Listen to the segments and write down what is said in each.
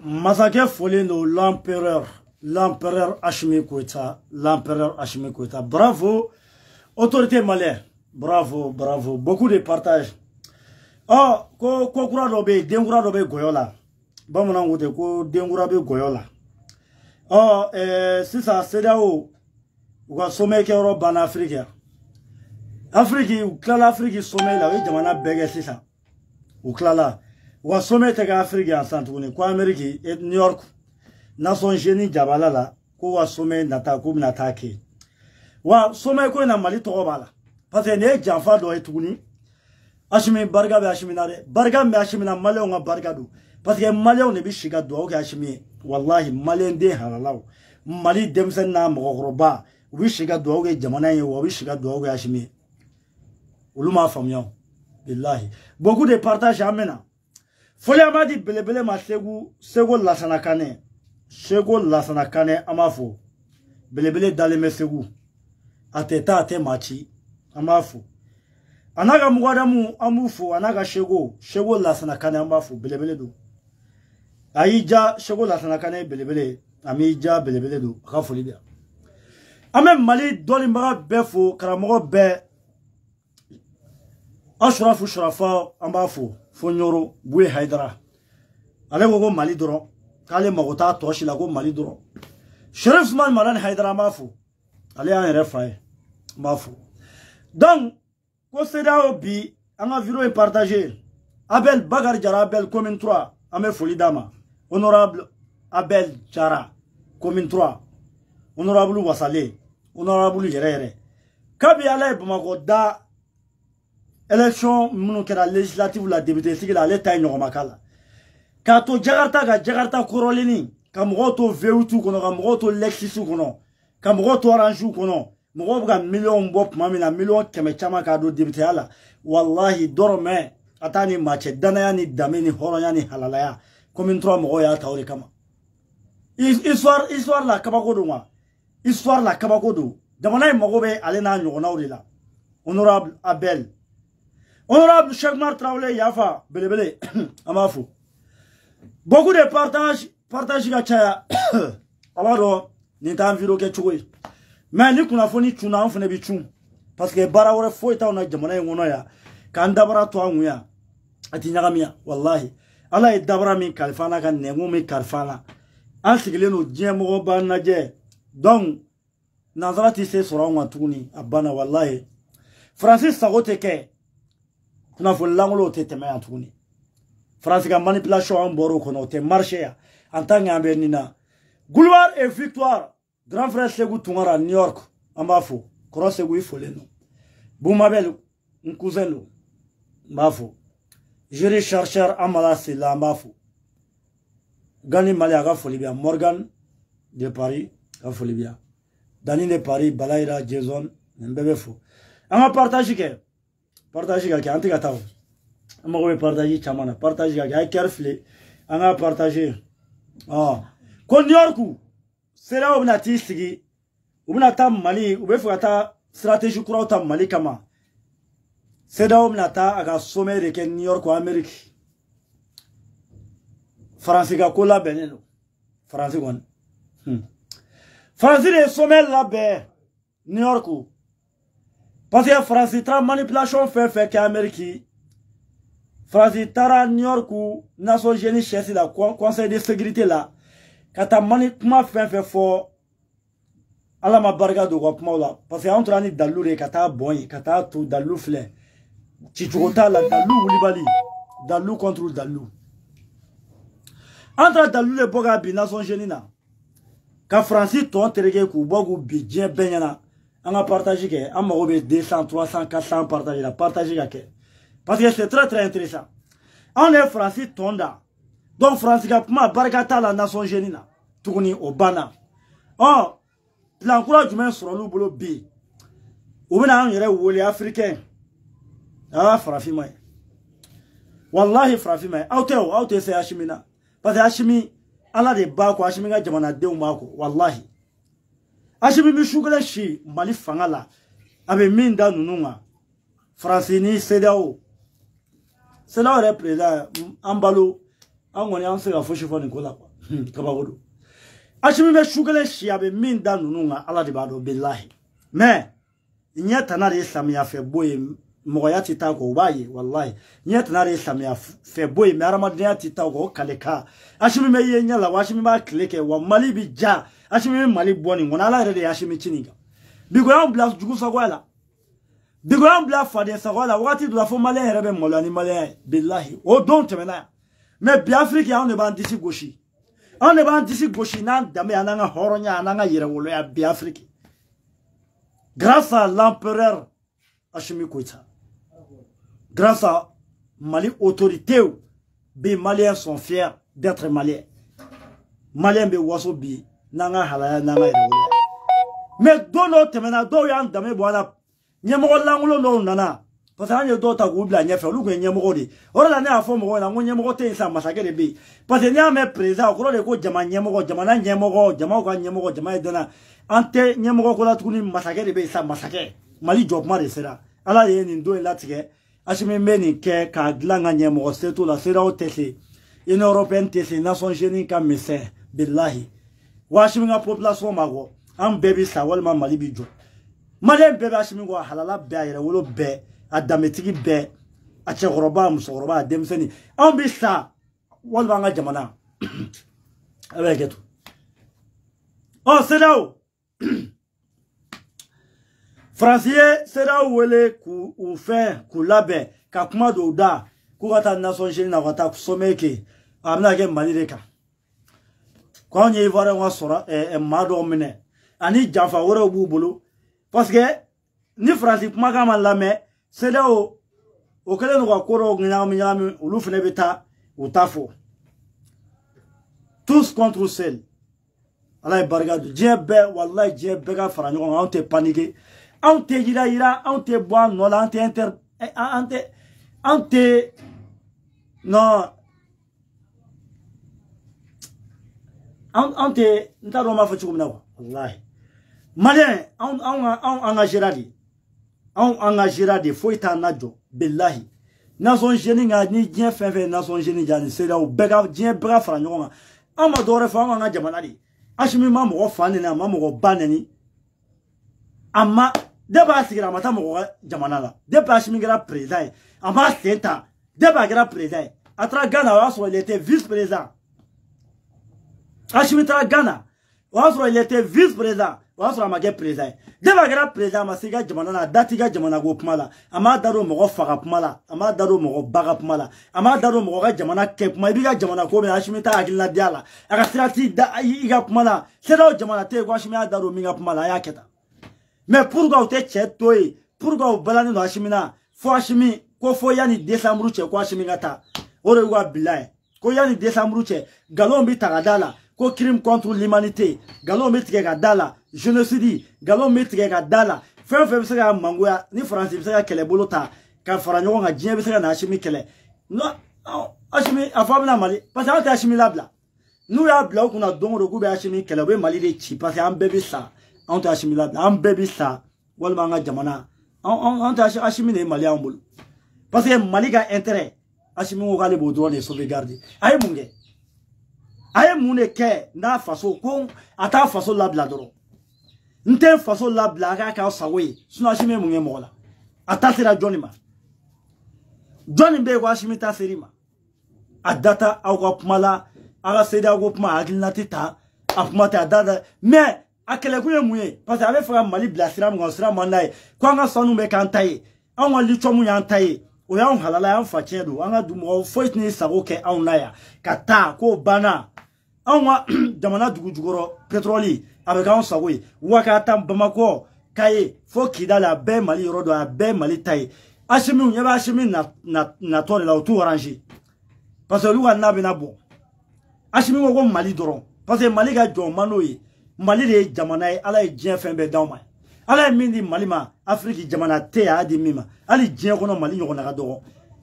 Masakɛ folen don, l'empereur, l'empereur Assimi Goïta, l'empereur Assimi Goïta. Bravo, autorité malienne. Bravo, bravo. Beaucoup de partage. Oh, ko ko kura dɔ bɛ yen, den kura dɔ bɛ gɔyɔ la. Bamananw ko ten ko den kura bɛ gɔyɔ la. Ɔ sisan CEDEAO u ka sommet kɛyɔrɔ banna Afiriki yan. Afiriki, u tilala Afiriki sommet la, u ye jamana bɛɛ kɛ sisan. U tilala. U ka sommet tɛ kɛ Afiriki yan sisan tuguni, ko Amérique, New York, Nations Unies jabala la, k'u ka sommet nata k'u bɛna taa kɛ. Wa sommet ko in na, Mali tɔgɔ b'a la. Parce que nin ye janfa dɔ ye tuguni. Assimi, barika bɛ Assimi na dɛ. Barika min bɛ Assimi na, Maliyɛnw ka barika don. Parce que Maliyɛnw de bɛ si ka dugawu kɛ Assimi ye. Walahi, Maliyɛn den halalaw. Mali denmisɛnnin n'a mɔgɔkɔrɔba, u bɛ si ka dugawu kɛ jamana in ye, wa u bɛ si ka dugawu kɛ Assimi ye. Olu m'a faamuya o. Bilahi. Beaucoup de partage, an bɛ na. Foli an b'a di belebele ma Segu, Segu Lasana Kanɛ. Segu Lasana Kanɛ, an b'a fo. Belebele dalen bɛ Segu. A tɛ taa, a tɛ maa ci. An b'a fo. A n'a ka mugadamu, an b'u fo. A n'a ka Sego, Sego Lasana Kanɛ, an b'a fo. Belebele don. A y'i ja, Sego Lasana Kanɛ ye belebele. A m'i ja, belebele don. A ka foli bɛ yan. An bɛ Mali dɔnnibaga bɛɛ fo, karamɔgɔ bɛɛ. Asurafu Surafa, an b'a fo. Fo Ɲoro, Buye Hayidara. Ale ko ko Mali dɔrɔn. K'ale mago t'a tɔ si la, ko Mali dɔrɔn. Sherif Usman Madani Hayidara, an b'a fo. Ale y'an yɛrɛ fa ye. An b'a fo. Donc, ko CEDEAO bi, an ka vidéo in partager. Abel Bakari Jara, Abel commune 3, an bɛ foli d'a ma. Honorable Abel Jara, commune 3. Honorable wasalen, honorable yɛrɛ yɛrɛ. Kabi Ala ye Bamakɔ da, élection minnu kɛra législative la, député sigi la, ale ta ye ɲɔgɔn k'a la. K'a to Jakarta, ka Jakarta kɔrɔlenni, ka mɔgɔw to V8 kɔnɔ, ka mɔgɔw to Lexus kɔnɔ, ka mɔgɔw to Orange kɔnɔ. Mɔgɔw bɛ ka miliyɔn bɔ tuma min na, miliyɔn 100 caman k'a don députéya la. Walahi, dɔrɔmɛ a t'a ni maa cɛ, danaya ni danbe ni hɔrɔnya ni halalaya. Commune 3 mɔgɔw y'a ta o de kama. Histoire, histoire la kabako don wa. Histoire la kabako don. Jamana in mago bɛ ale n'a ɲɔgɔnnaw de la. Honorable Abel. Honorable Cheikh Mar Traoré Yafa belebele, an b'a fo. Beaucoup de partage, partage ka caya. A b'a dɔn nin t'an vidéo kɛ cogo ye. Mais ni kunnafoni cunna, an fana bɛ cun. Parce que baara wɛrɛ foyi t'anw na jamana in kɔnɔ yan. K'an dabara to an kun yan. A ti ɲagami yan. Walahi. Ala ye dabara min kalifa an na, ka nɛnkun min kalifa an na. An sigilen don, diɲɛ mɔgɔ b'an lajɛ. Donc, nanzara ti se sɔrɔ anw kan tuguni. A banna, walahi. Faransi sago tɛ kɛ. Kunnafoni lankolonw tɛ tɛmɛ yan tuguni. Faransi ka manipulation, an bɔr'o kɔnɔ, o tɛ marché yan. En tant qu'an bɛ nin na. Gloire et victoire. Grand frère Segu Tunkara, New York, an b'a fo. Kɔrɔ Segu, i folen don. Boumabel, n cousin don. N b'a fo. Jury chercheur Amala Silla, an b'a fo. Gani Mali, a ka foli bɛ yan. Morgan de Paris, a ka foli bɛ yan. Dani de Paris, Balayira, Jason, nin bɛɛ bɛ fo. An ka partage kɛ. Partage ka kɛ, an tɛ ka taa o. An mago bɛ partage caman na. Partage ka kɛ, a ye cœur fili. An ka partage. Ɔ ko New York, CEDEAO bɛna t'i sigi, u bɛna taa Mali, u bɛ fɛ ka taa stratégie kuraw ta Mali kama. CEDEAO bɛna taa a ka sommet de kɛ New York, Amérique. Faransi ka ko labɛnnen don. Faransi kɔni. Faransi de ye sommet labɛn New York. Parce que Faransi taara manipulation fɛn fɛn kɛ Amérique. Faransi taara New York, Nations Unies siège la, Conseil de sécurité la, ka taa mani kuma fɛn fɛn fɔ, Ala ma barika don u ka kumaw la. Parce que anw tora ni dalilu de ye ka taa bɔn yen, ka taa to dalilu filɛ. Cicogo t'a la, dalilu wulibali. Dalilu contre dalilu. An taara dalilu de bɔ k'a bin Nations Unies na. Ka Faransi tɔn tereke k'u bɔ k'u bin diɲɛ bɛɛ ɲɛna. An ka partage kɛ, an mago bɛ 200, 300, 400 partage la, partage ka kɛ. Parce que c'est très très intéressant. Anw de ye Faransi tɔn da. Donc Faransi ka kuma barika t'a la Nations Unies na. Tuguni o banna. Ɔ plan kura jumɛn sɔrɔ bolo bi? U bɛna an yɛrɛ wele africain. Ah, farafin ma ye. Wallahi, farafin ma ye. Aw tɛ o, aw tɛ se Assimi na. Parce que Assimi, Ala de b'a kɔ, Assimi ka jamanadenw b'a kɔ, wallahi. Assimi bɛ su kelen si Mali fanga la. A bɛ min da ninnu kan. Faransi ni CEDEAO. CEDEAO yɛrɛ président, an balo. An kɔni an tɛ se ka fosi fɔ nin ko la quoi. Kabako don. Assimi bɛ su kelen si a bɛ min da ninnu kan Ala de b'a dɔn bilahi. Mais ɲɛ tana de ye samiya fɛ bɔ ye mɔgɔya tɛ taa kɔ o b'a ye walahi. Ɲɛ tana de ye samiya fɛ bɔ ye mais hadamadenya tɛ taa kɔ o kale kan. Assimi bɛ ye ɲɛ la wa Assimi b'a tile kɛ wa Mali bi ja. Assimi bɛ Mali bɔ nin kɔnɔ Ala yɛrɛ de ye Assimi ci nin kan. Bi ko y'anw bila jugu sagoya la. Bi ko y'anw bila faden sagoya la wagati dɔ la fo maliyɛn yɛrɛ bɛ maloya ni maliyɛn ye bilahi. O don tɛmɛna yan. Mais bi Afiriki anw de b'an disi gosi. Anw de b'an disi gosi n'an danbe an'an ka hɔrɔnya an'an ka yɛrɛwoloya bi Afiriki. Grâce à l'empereur Assimi Goïta, grâce à Mali autorité, les Maliens sont fiers d'être Maliens. Maliens be waso bi nanga halaya nanga yɛrɛwoloya. Mais don dɔw tɛmɛna dɔw y'an danbe bɔ a la ɲɛmɔgɔ lankolon dɔw nana parce que an ye dɔw ta k'u bila ɲɛfɛ olu tun ye ɲɛmɔgɔ de ye. O de la ne y'a fɔ mɔgɔw ɲɛna n ko ɲɛmɔgɔ tɛ yen sisan masakɛ de bɛ yen. Parce que n'i y'a mɛn président o kɔrɔ de ko jama ɲɛmɔgɔ jamana ɲɛmɔgɔ jamaw ka ɲɛmɔgɔ jama ye dana. An tɛ ɲɛmɔgɔ ko la tuguni masakɛ de bɛ yen sisan masakɛ. Mali jɔ kuma de sera. Ala ye nin don in latigɛ. Assimi bɛ nin kɛ k'a dilan ka ɲɛ mɔgɔ se t'o la CEDEAO tɛ se Union européenne tɛ se Nations Unies ka misɛn bilahi. Wa Assimi ka population ma kɔ an bɛɛ bi sa walima Mali bi jɔ. Maliyɛn bɛɛ bɛ Assimi kɔ a halala bɛɛ a yɛrɛwolo bɛɛ a danbetigi bɛɛ a cɛkɔrɔba a musokɔrɔba a denmisɛnnin anw bi sa walima an ka jamana a bɛ kɛ to. Ɔ CEDEAO Faransi ye CEDEAO wele k'u fɛn k'u labɛn ka kuma dɔw da k'u ka taa Nations Unies na u ka taa sommet kɛ a bɛna kɛ Mali de kan. K'anw ye Ivoiriyɛnw ka sɔrɔ maa dɔw minɛ ani janfa wɛrɛw b'u bolo parce que ni Faransi kumakan ma lamɛn CEDEAO o kɛlen don ka ko dɔw ɲagami ɲagami olu fana bɛ taa u ta fɔ. Tous contre seul. Ala ye barika don diɲɛ bɛɛ walahi diɲɛ bɛɛ ka fara ɲɔgɔn kan anw tɛ paniquer. Anw tɛ yira yira anw tɛ bɔ an nɔ la an tɛ inter an tɛ non an tɛ n t'a dɔn n b'a fɔ cogo min na quoi walahi. Maliyɛn anw engagera de anw engagera de foyi t'an lajɔ bilahi. Nations Unies ka ni diɲɛ fɛn fɛn ye Nations Unies ja ni CEDEAO bɛɛ ka diɲɛ bɛɛ ka fara ɲɔgɔn kan. An ma dɔwɛrɛ fɔ anw ka jamana de. Assimi ma mɔgɔ fa nɛni a ma mɔgɔ ba nɛni. A ma depuis a sigira a ma taa mɔgɔ ka jamana la. Depuis Assimi kɛra président ye a m'a sen ta. Depuis a kɛra président ye a taara Ghana o y'a sɔrɔ il était vice président. Assimi taara Ghana o y'a sɔrɔ il était vice président o y'a sɔrɔ a ma kɛ président ye. Depuis a kɛra président a ma se i ka jamana la a da t'i ka jamana ko kuma la a m'a da don mɔgɔ fa ka kuma la a m'a da don mɔgɔ ba ka kuma la a m'a da don mɔgɔ ka jamana kɛ kuma i b'i ka jamana ko min Assimi t'a hakilina di a la a ka sira t'i da i ka kuma la CEDEAO jamana tɛ yen ko Assimi y'a da don min ka kuma la a y'a kɛ tan. Mais pourquoi u tɛ cɛ to yen pourquoi u balannen don Assimi na fo Assimi ko fo yanni décembre cɛ ko Assimi ka taa o de y'u ka bila ye ko yanni décembre cɛ nkalon bɛ ta ka da la ko crime contre l'humanité nkalon bɛ tigɛ ka da la génocide nkalon bɛ tigɛ ka da la fɛn fɛn bɛ se ka mangoya ni Faransi bɛ se ka kɛlɛbolo ta ka fara ɲɔgɔn kan diɲɛ bɛ se ka na Assimi kɛlɛ non Assimi a fɔ a bɛna Mali parce que an tɛ Assimi labila n'u y'a bila u kunna don o don k'u bɛ Assimi kɛlɛ u bɛ Mali de ci parce que an bɛɛ bɛ sa. Anw tɛ Assimi labila an bɛɛ bɛ sa walima an ka jamana anw tɛ Assimi de ye Mali y'an bolo parce que Mali ka intérêt Assimi ko k'ale b'o dɔrɔn de sauvegarder. A ye mun kɛ a ye mun de kɛ n'a faso ko a t'a faso labila dɔrɔn n tɛ faso labila a k'a k'aw sago ye sinon Assimi ye mun kɛ mɔgɔ la a ta sera jɔnni ma jɔnni bɛ yen ko Assimi ta ser'i ma a da ta aw ka kuma la aw ka CEDEAO ko kuma a hakilina tɛ ta a kuma tɛ a da da mais a kɛlɛkun ye mun ye parce que a bɛ fɛ ka Mali bila sira min kan sira man d'a ye ko an ka sanu bɛ k'an ta ye anw ka lithium y'an ta ye o y'anw halala y'an fa tiɲɛ don an ka mɔgɔ foyi tɛ n'i sago kɛ anw na yan ka taa k'o banna anw ka jamana dugu jukɔrɔ pétrole a bɛ k'anw sago ye wa ka taa Bamakɔ Kaye fo Kidali a bɛɛ Mali yɔrɔ dɔ a bɛɛ Mali ta ye. Assimi ɲɛ bɛ Assimi natɔ de la o t'u arranger parce que olu ka na bɛna bɔ. Assimi ko Mali dɔrɔn parce que Mali ka jɔn man n'o ye. Mali de ye jamana ye Ala ye diɲɛ fɛn bɛɛ d'anw ma Ala ye min di Mali ma Afiriki jamana tɛ yen a y'a di min ma hali diɲɛ kɔnɔ Mali ɲɔgɔnna ka dɔgɔ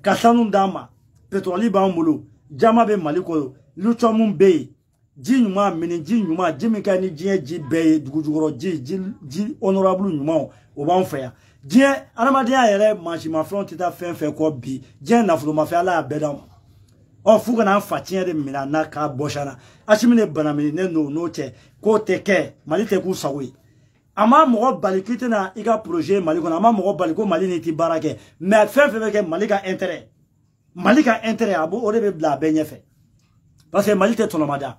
ka sanu d'an ma pétrole b'an bolo jama bɛ Mali kɔnɔ lithium bɛ yen ji ɲuman mini ji ɲuman ji min ka ɲi ni diɲɛ ji bɛɛ ye dugu jukɔrɔ ji ji honorable ɲumanw o b'anw fɛ yan diɲɛ adamadenya yɛrɛ mansimafɛnw tɛ taa fɛn fɛn kɔ bi diɲɛ nafolomafɛn Ala y'a bɛɛ d'anw ma. Ɔ f'u kana an fa tiɲɛ de minɛ an na k'a bɔsi an na. Asimi de banamini ne n'o cɛ k'o tɛ kɛ, Mali tɛ k'u sago ye. A ma mɔgɔ bali k'i tɛna i ka projet Mali kɔnɔ, a ma mɔgɔ bali ko Mali n'i ti baara kɛ, mais fɛn fɛn bɛ kɛ Mali ka intérêt, Mali ka intérêt a b'o o de bɛ bila a bɛɛ ɲɛfɛ. Parce que Mali tɛ tɔnɔmada.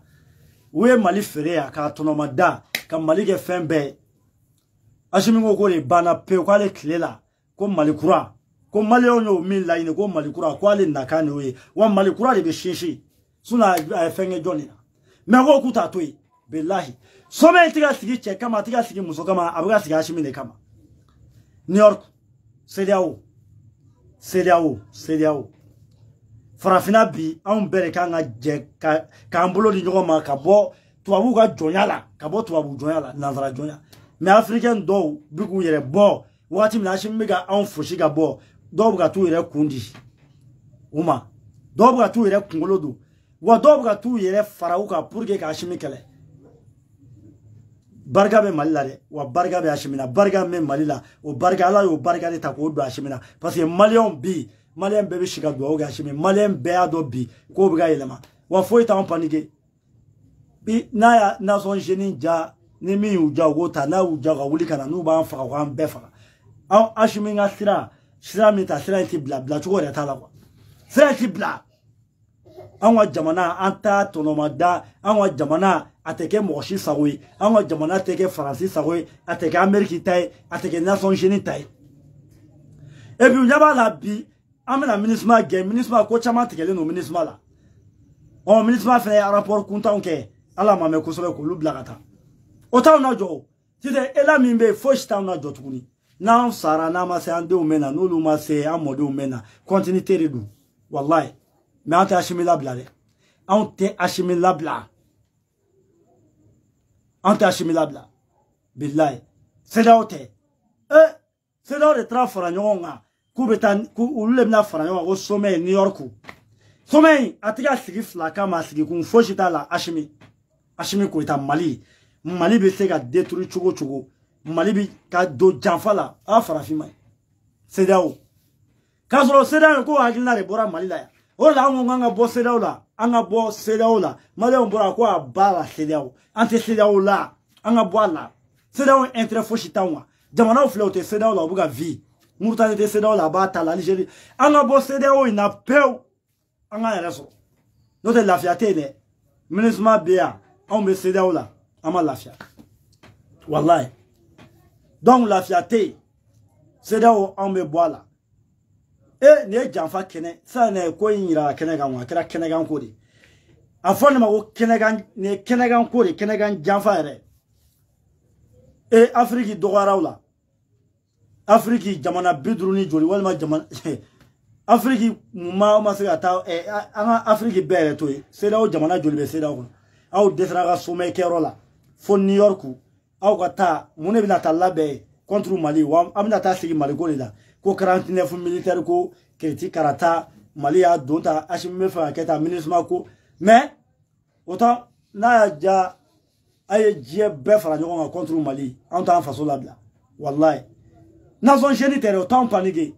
U ye Mali feere yan k'a tɔnɔmada ka Mali kɛ fɛn bɛɛ ye. Asimi ko k'o de banna pewu, k'ale tile la ko Mali kura, ko maliyɛnw y'o min laɲini ko Mali kura, k'ale nakan de y'o ye, wa Mali kura de bɛ sinsin. Sinon a ye fɛn kɛ jɔn de la? Mais ko k'u t'a to yen, bilahi. Sommet in tɛ ka sigi cɛ kama, a tɛ ka sigi muso kama, a bɛ ka sigi Asimi de kama. New York, CEDEAO, CEDEAO, CEDEAO. Farafinna bi anw bɛɛ de kan ka jɛ k'an bolo di ɲɔgɔn ma ka bɔ tubabuw ka jɔnya la, ka bɔ tubabu jɔnya la, nansara jɔnya. Mais africain dɔw bɛ k'u yɛrɛ bɔ wagati min na Asimi bɛ ka anw fosi ka bɔ, dɔw bɛ ka t'u yɛrɛ kun di u ma, dɔw bɛ ka t'u yɛrɛ kunkolo don, wa dɔw bɛ ka t'u yɛrɛ fara u kan pour que ka Asimi kɛlɛ. Barika bɛ Mali la dɛ, wa barika bɛ Asimi na, barika bɛ Mali la, o barika Ala y'o barika de ta k'o don Asimi na. Parce que maliyɛnw bi, maliyɛn bɛɛ bɛ si ka dugawu kɛ Asimi, maliyɛn bɛɛ y'a dɔn bi k'o bɛ ka yɛlɛma, wa foyi t'anw paniquer. Bi n'a y'a Nations Unies ja, ni min y'u ja u k'o ta, n'a y'u ja ka wuli ka na, n'u b'an faga u k'an bɛɛ faga. Anw Asimi ka sira min ta, sira in ti bila, bilacogo yɛrɛ t'a la quoi. Sira in ti bila. Anw ka jamana an t'a tɔnɔmada, anw ka jamana a tɛ kɛ mɔgɔ si sago ye, anw ka jamana tɛ kɛ Faransi sago ye, a tɛ kɛ Amérique ta ye, a tɛ kɛ Nations Unies ta ye. Et puis ɲɛ b'a la bi, an bɛna MINUSMA gɛn, MINUSMA ko caman tigɛlen don MINUSMA la. Ɔ MINUSMA fɛnɛ ye rapport kuntanw kɛ, Ala ma mɛn kosɛbɛ k'olu bila ka taa. O t'anw na jɔ o. Sisan ela min bɛ yen, fosi t'anw na jɔ tuguni. N'an sara, n'an ma se an denw bɛ na, n'olu ma se an mɔdenw bɛ na, continuité de don, walayi. Mais an tɛ Asimi labila dɛ, anw tɛ Asimi labila, an tɛ Asimi labila, bilayi. CEDEAO tɛ, CEDEAO de taara fara ɲɔgɔn kan k'u bɛ taa, olu de bɛna fara ɲɔgɔn kan ko sommet ye New York. Sommet in a tɛ ka sigi fila kama, sigikun fosi t'a la. Asimi, Asimi Goïta, Mali, Mali bɛ se ka détruire cogo cogo, Mali bɛ ka don janfa la, a farafin ma ye. CEDEAO, k'a sɔrɔ CEDEAO ko hakilina de bɔra Mali la yan. O de la an ko k'an ka bɔ CEDEAO la, an ka bɔ CEDEAO la. Maliyɛnw bɔra ko a ba la CEDEAO, an tɛ CEDEAO la, an ka bɔ a la. CEDEAO intérêt fosi t'anw kan. Jamanaw filɛ, o tɛ CEDEAO la, u bɛ ka vie. Mauritanie tɛ CEDEAO la, a b'a ta la, Algérie. An ka bɔ CEDEAO in na pewu, an k'an yɛrɛ sɔrɔ. N'o tɛ lafiya tɛ yen dɛ. MINUSMA bɛ yan, anw bɛ CEDEAO la, an ma lafiya. Walayi. Donc lafiya tɛ yen. CEDEAO anw bɛ bɔ a la. Nin ye janfa kɛnɛ sisan ne ko in yira kɛnɛ kan, a kɛra kɛnɛkan ko de. A fɔ nin ma ko kɛnɛkan, nin ye kɛnɛkan ko de, kɛnɛkan janfa yɛrɛ. Afiriki dɔgɔyara o la. Afiriki jamana 50 ni joli walima jamana Afiriki ma se ka taa, an ka Afiriki bɛɛ yɛrɛ to yen. CEDEAO jamana joli bɛ CEDEAO kɔnɔ? Aw dɛsɛra ka sommet kɛyɔrɔ la fo New York. Aw ka taa mun de bɛna taa labɛn contre Mali? Wa an bɛna taa sigi Mali ko de la. Ko 49 militaire ko kiriti karata, Mali y'a don ta, Asimi bɛ fɛ ka kɛ tan, MINUSMA ko. Mais autant n'a y'a ja a ye diɲɛ bɛɛ fara ɲɔgɔn kan contre Mali, anw t'an faso labila, walayi. Nations Unies tɛ dɛ, o t'anw paniquer.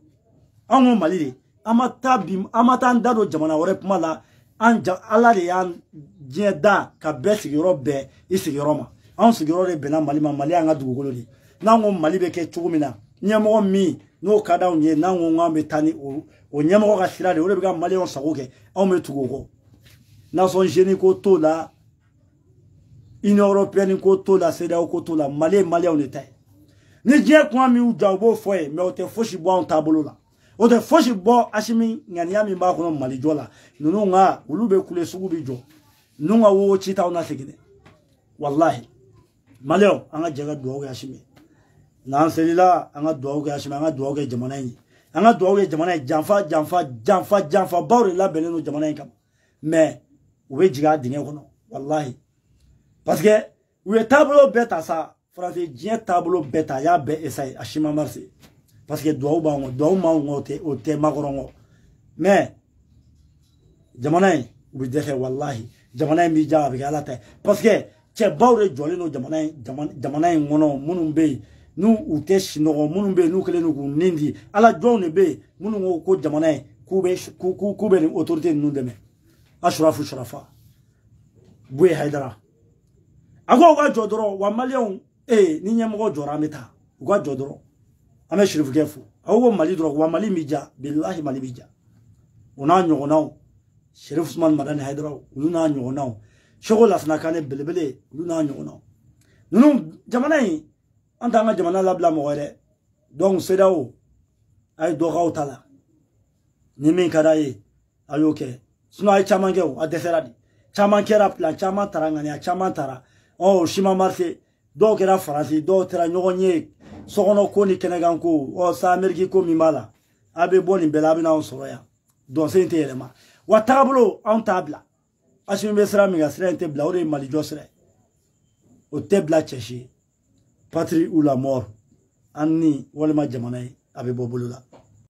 Anw ko Mali de, an ma taa bi, an ma taa an da don jamana wɛrɛ kuma la. An ja Ala de y'an diɲɛ da ka bɛɛ sigiyɔrɔ bɛn i sigiyɔrɔ ma. Anw sigiyɔrɔ de bɛnna Mali ma, Mali y'an ka dugukolo de. N'an ko Mali bɛ kɛ cogo min na, ɲɛmɔgɔ min n'o ka d'anw ye, n'an ko k'an bɛ taa ni o ɲɛmɔgɔ ka sira de, o de bɛ ka maliyɛnw sago kɛ, anw bɛ tugu o kɔ. Nations Unies ko t'o la, Union européenne ko t'o la, CEDEAO ko t'o la, Mali ye maliyɛnw de ta ye. Ni diɲɛ kuma min y'u ja, u b'o fɔ ye, mais o tɛ fosi bɔ anw taabolo la. O tɛ fosi bɔ Asimi ŋaniya min b'a kɔnɔ Mali jɔ la. Ninnu ka olu bɛ kule, sugu bɛ jɔ. Ninnu ka wo ci t'anw na segin dɛ, walahi. Maliyɛnw, an ka jɛ ka dugawu kɛ Asimi ye. N'an selila, an ka dugawu kɛ Asimi, an ka dugawu kɛ jamana in ye. An ka dugawu kɛ jamana in, janfa janfa janfa janfabaw de labɛnnen don jamana in kama. Mais u bɛ jigin a dingɛ kɔnɔ, walahi. Parce que u ye taabolo bɛɛ ta sa, Faransi diɲɛ taabolo bɛɛ ta, a y'a bɛɛ essayer, a si ma marcher. Parce que dugawu b'an kɔ, dugawu m'anw kɔ, o tɛ Macron kɔ. Mais jamana in u bɛ dɛsɛ, walahi. Jamana in b'i ja, a bɛ kɛ Ala ta ye. Parce que cɛbaw de jɔlen don jamana in kɔnɔ, minnu bɛ yen n'u u tɛ sunɔgɔ, minnu bɛ yen n'u kɛlen don k'u nin di Ala jɔnw de bɛ yen, minnu ko ko jamana in k'u bɛ nin autorité ninnu dɛmɛ. Ashrafu Shrafa Bouye Haidara a ko u ka jɔ dɔrɔn wa maliyɛnw ni ɲɛmɔgɔ jɔra an bɛ taa u ka jɔ dɔrɔn an bɛ Sirifukɛ fo a ko Mali dɔrɔn wa Mali b'i ja bilahi Mali b'i ja o n'a ɲɔgɔnnaw Sherif Usman Madani Haidara olu n'a ɲɔgɔnnaw Seko Lasana Kane belebele olu n'a ɲɔgɔnnaw ninnu jamana in an t'an ka jamana labila mɔgɔ ye dɛ donc CEDEAO a ye dɔ k'aw ta la ni min ka d'a ye a y'o kɛ sinon a ye caman kɛ o a dɛsɛra de caman kɛra plan caman tara ŋaniya caman tara o si ma marché dɔw kɛra Faransi dɔw taara ɲɔgɔn ye sokɔnɔ ko ni kɛnɛkan ko sa Amérique ko min b'a la a bɛ bɔ nin bɛɛ la a bɛ n'anw sɔrɔ yan dɔnsen tɛ yɛlɛma wa tagabolo anw t'a bila Asimi bɛ sira min kan sira in tɛ bila o de ye Mali jɔ sira ye o tɛ bila cɛ si ye patrie ou la mort an ni walima jamana ye a bɛ bɔ bolo la.